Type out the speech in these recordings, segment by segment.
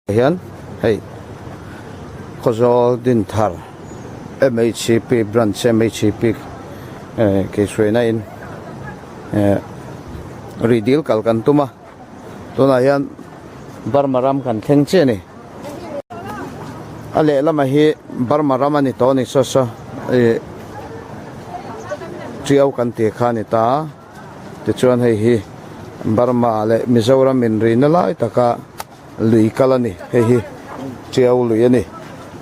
Hian hei Khawzawl Dinthar MHCP Branch MHCP eh keihruaina in eh rih dil kal kan tum a tunah hian Burma ram kan thleng chiah a ni a lehlamah hi Burma ram a ni tawh a ni saw saw ih tiau kan tih kha a ni ta a tichuan hei hi Burma leh Mizoram inrihna lai taka. Lui kal a ni, hei hi Tiau lui a ni.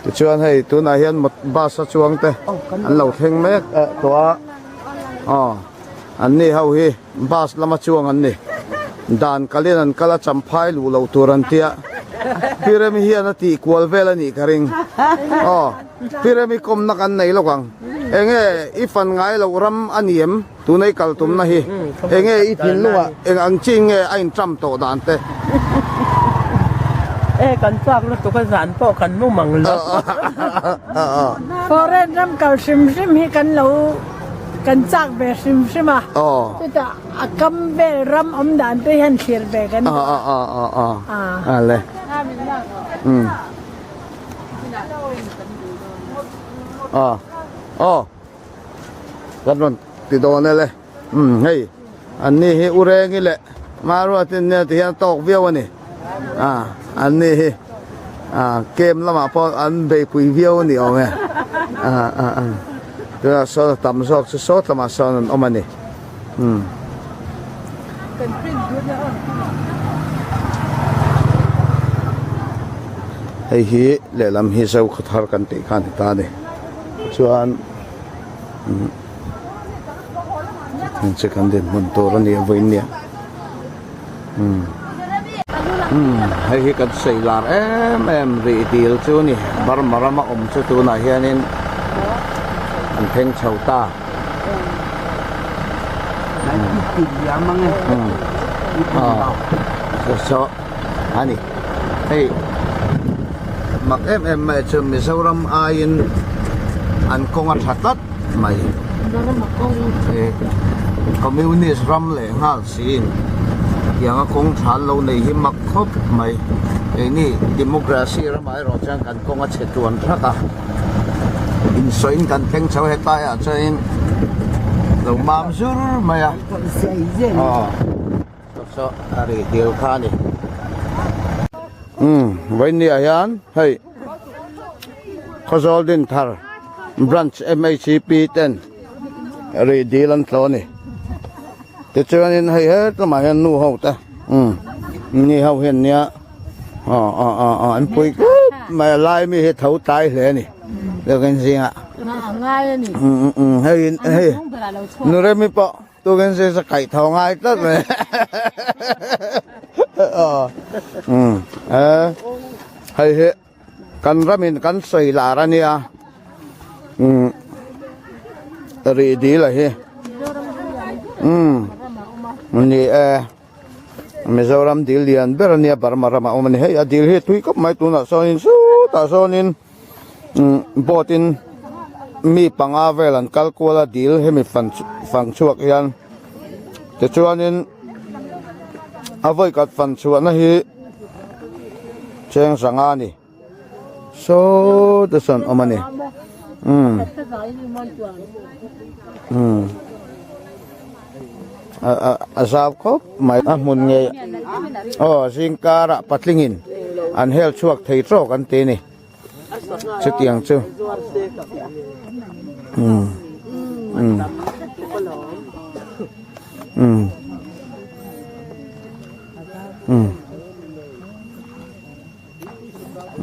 Tichuan hei tunah hian bus a chuang te an lo thleng mek tawh a, aw an ni ho hi bus lama chuang an ni. Dan kalin an kal a champhai luh loh tur an tia, Piremi hian a tih kual vel a nih ka ring. Aw Piremi kawmna kan nei lawk ang, enge i fan ngai loh ram a ni em? Tuna i kal tumna hi enge i thinlungah eng ang chin nge a inṭam tawh dan te? E kan chak lutuk a zan pawh kan mu mang lo. Foreign ram kal hrim hrim hi kan lo kan chak ve hrim hrim a, chutah a kam vel ram awm dan te hian thlir ve kan duh a. Ale. Aw. Kan rawn ti dawn e le. Umm hei an ni hi u Rengi leh Maruatin nia ti hian tawk viau a ni. Ah an ni hi ah game lamah pawh an beipui viau a ni awm e. Ah ah ah tunah sawn a tam zawk chu sawt lamah sawn an awm a ni. Umm. Hei hi lehlam hi Zokhawthar kan tih kha a ni ta a ni. Chuan heng chu kan dinhmun tur a ni a vawiin nia umm umm hei hi kan sawi lar em em rih dil chu a ni Burma rama awm chu tunah hianin an thleng chho ta umm aw a ni. Hei mak em em mai chu Mizoram aiin an kawng a tha tlat mai. Communist ram leh nghal siin tianga kawng tha an lo nei hi mak khawp mai. Keini democracy ramah erawh chuan kan kawng a chhe tuan thak a, insawiin kan thleng chho hetlaiah chuanin lo mam zur mai a. Saw a ri dil kha a ni. Umm vawinia hian hei Khawzawl Dinthar Branch MHCP ten ri dil an tlo a ni. Tichuanin hei hetlumah hian nu ho te umm ni ho hian nia aw aw aw aw an pui khawp mai a lai mi hi tho tlai hle a ni biakin zingah umm umm hei hei nu remi pawh. Tukin zing sa kaih tho ngai tlat mai. Um eh hei hi kan ramin kan sawi lar a nia um rih dil a hi um ni e Mizoram dil lian ber a nia Burma ramah a awm a ni hei a dil hi tui khawp mai tunah sawnin sutah sawnin. umm boat in mi panga vel an kal kual a dil hemi fan fang chhuak hian tichuanin a vawikhat fan chhuahna hi cheng sangha a ni saw te sawn awm a ni umm umm a zau khawp mai a hmun ngei aw zingkarah patlingin an hel chhuak thei tawk an ti a ni. Chutiang chu umm umm umm umm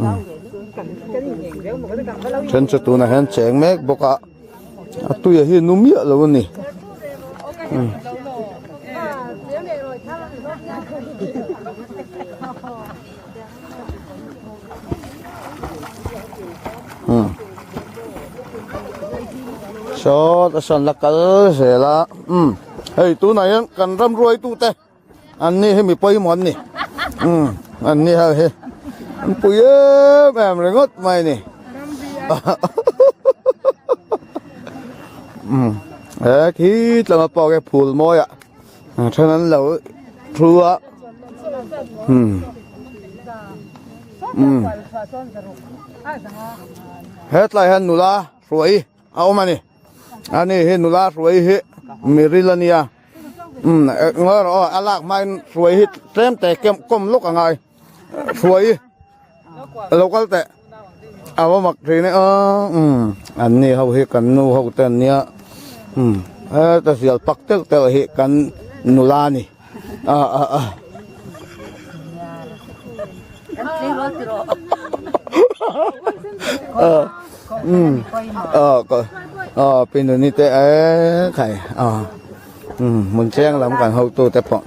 umm then chu tunah hian cheng mek bawk a a tuia hi nu miah lo a ni umm. Saw a sawn la kal zel a umm hei tunah hian kan ram ruaitu te an ni hi mi pawimawh an ni umm an ni ho hi an pui em em ringawt mai a ni umm he khi tlanga pawh khi phul mawi ah. A then an lo thu a hmm. Umm. Hetlai hian nula hruai a awm a ni. Ani hi nula hruai hi miril a nia. Umm ngawi rawh aw a lak hmain hruai hi tlem te kem kawm lawk a ngai. Hruai lo kal teh a va mak thin e aw umm an ni ho hi kan nu ho te an nia umm heta zial pak telh telh hi kan nula a ni a a a. Umm aw pi nuni te e khai aw umm hmun cheng lam kan hotu te pawh.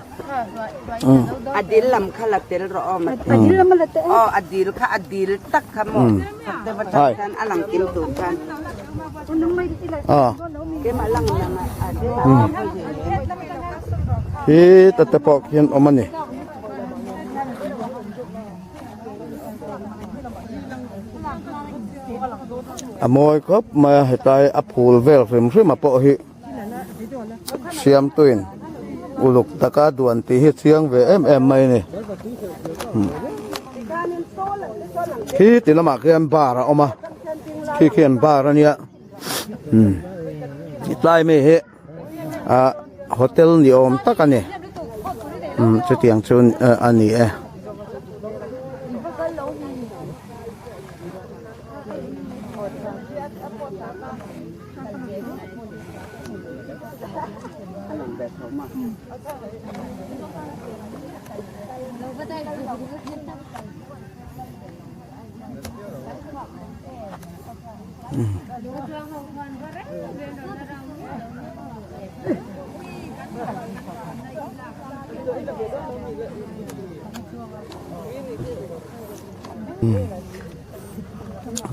A dil lam kha la tel rawh aw ma A dil lam a la tel. Aw a dil kha a dil tak kha maw te va tang khan a lang kim tur khan. Aw. Keimah lang lang a dil Hi ta te pawh khian awm a ni. A mawi khawp mai a hetlai a phul vel hrim hrim a pawh hi. Siamtuin uluk taka duan tih hi chiang ve em em mai a ni. Khi ti lamah khian bar a awm a, khi khian bar a nia. Tlai mi hi ah hotel ni awm tak a ni. Chutiang chu a ni e.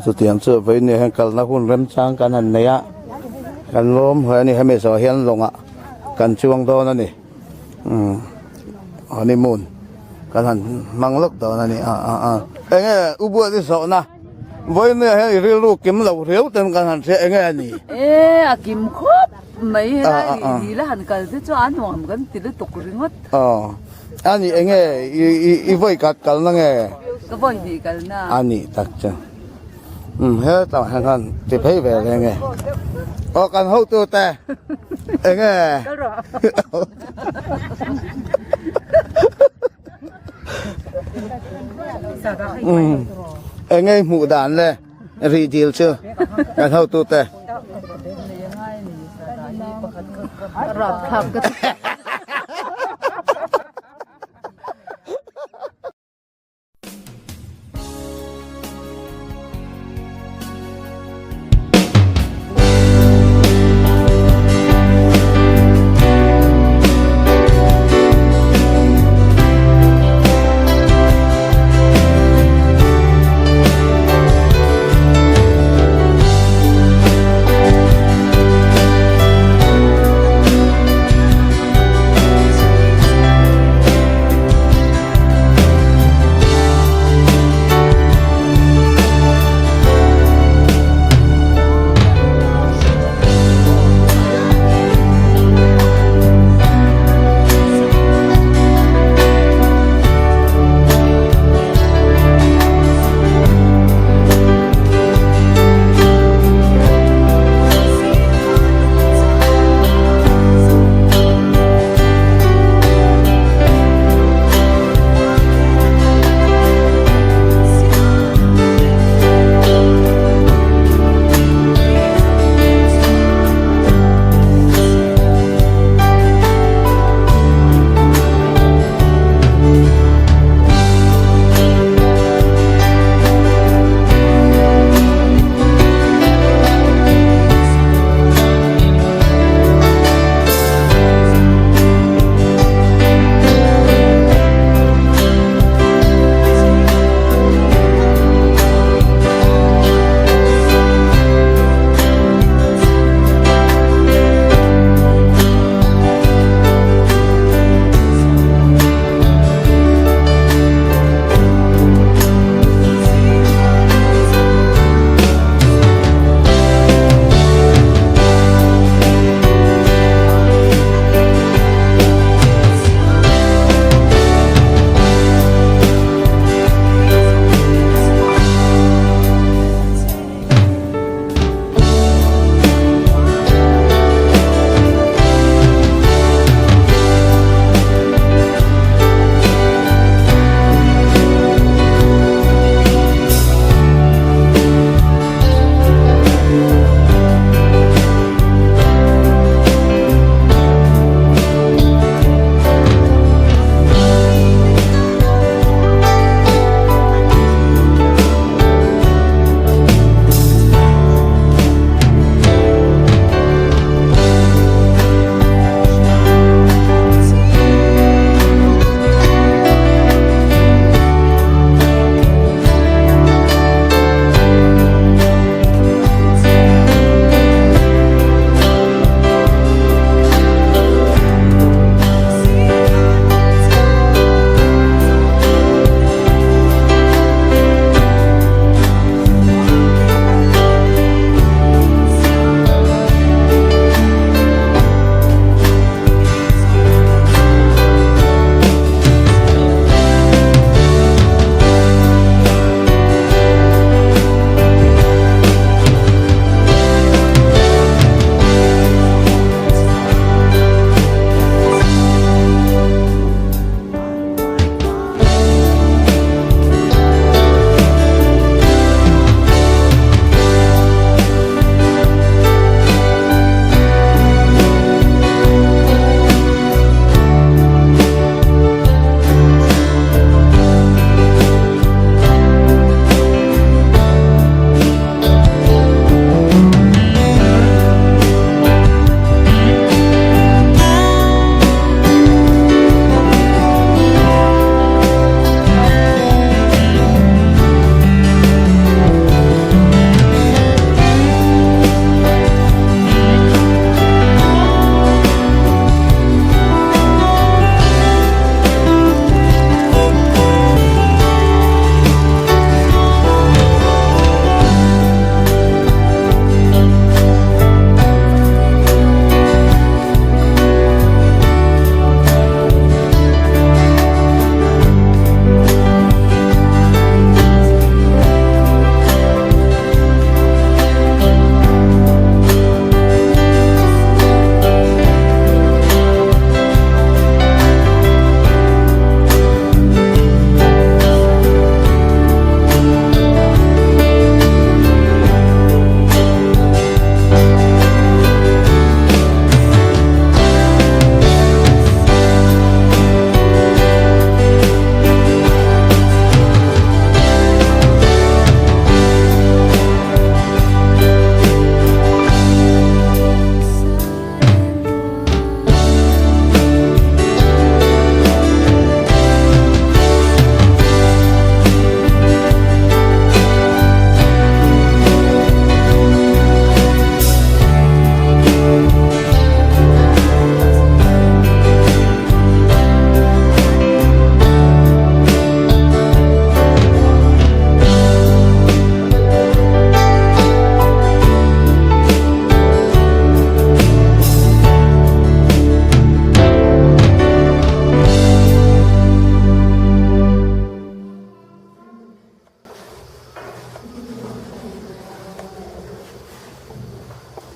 Chutiang chu vawiin hian kalna hun remchang kan han nei a kan lawm hle a ni hemi zawh hian lawngah kan chuang dawn a ni umm honeymoon kan han hmang lawk dawn a ni a a a enge u buat i zawhna vawiin hian i rilru kim lo riau ten kan han hria enge a ni e a kim khawp mai helai dil a han kal te chu a nuam kan ti lutuk ringawt. Aw. Ani enge i i i vawi khat kalna nge? Ka vawi hnih kalna. Ani tak chu. Um hetah hian khan ti phei ve le nge. Aw kan hotu te enge? Kal rawh. Um enge i hmuh dan le rih dil chu kan hotu te. Rapthlak ka ti.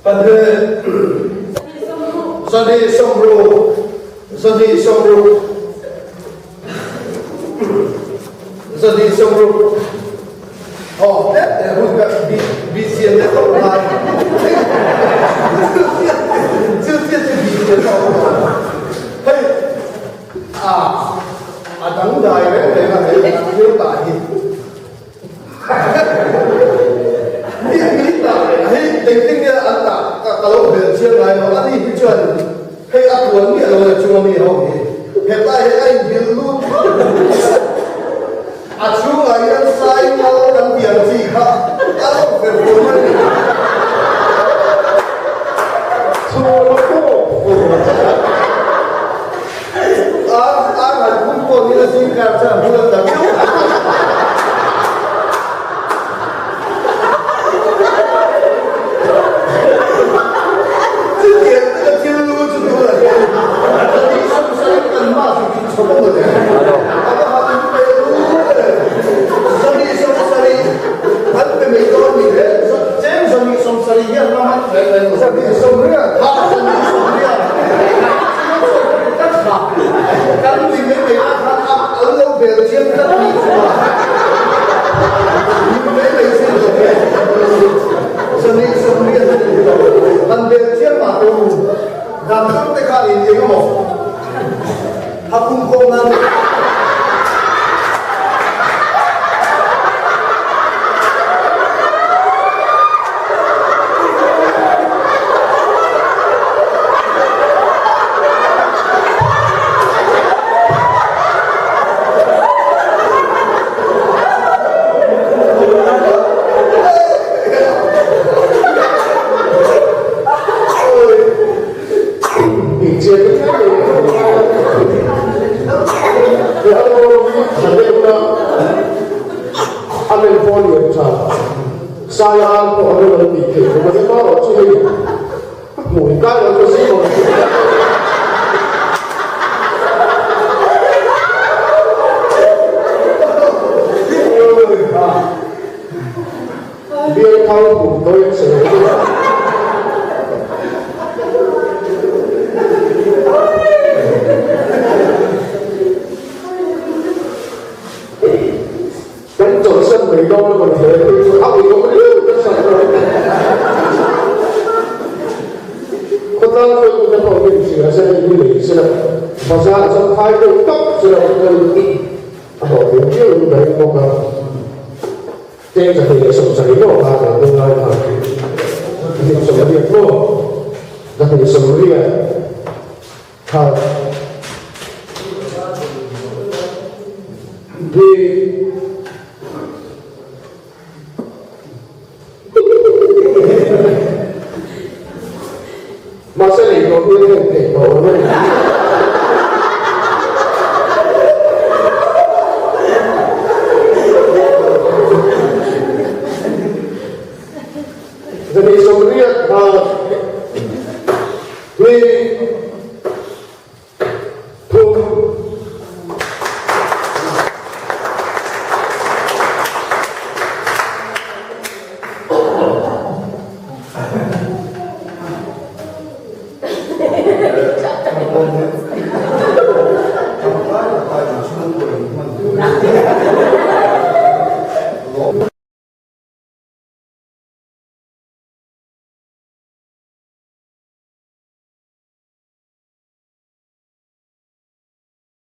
Pahnih, 2 60, 260, 260. Aw, tlem te hun ka bih chian leh tawh lai. Thil chian chu bih chian tawh lo. Hei, a a dangdai reng reng a hei an thil tah hi. Mi mi tah hei engtin nge an tah ka lo hmel chiang ngai lo. Ani hi chuan hei a tuan miah lo le chunga mi ho hi. Hetlai hi a inbil lut A chhungah hian sai mal kan pian chi kha a lo fer fur mai ni. Ar ar han phun pawh ni la zing kar chuan bul a tla viau. Chutiang taka thil lu chu tunah hian ka tih sam sain kan mah chu tih chhawp a mawle. A va han pe lu e. 270 an pe mai dawn ni le. Cheng 270 hian ram an pe mai lo. 280 ha 280 ka tha kan ti mai mai a khan a an lo bel chiang tlat ni chu a. Ni mai mai chu lo e. 280 a ni lo. Han bel chiang mah tawh u. Dan thang te kha in eng emaw ha pum khawm nan Mahse lei tawh hi a heng theih tawh lo mai.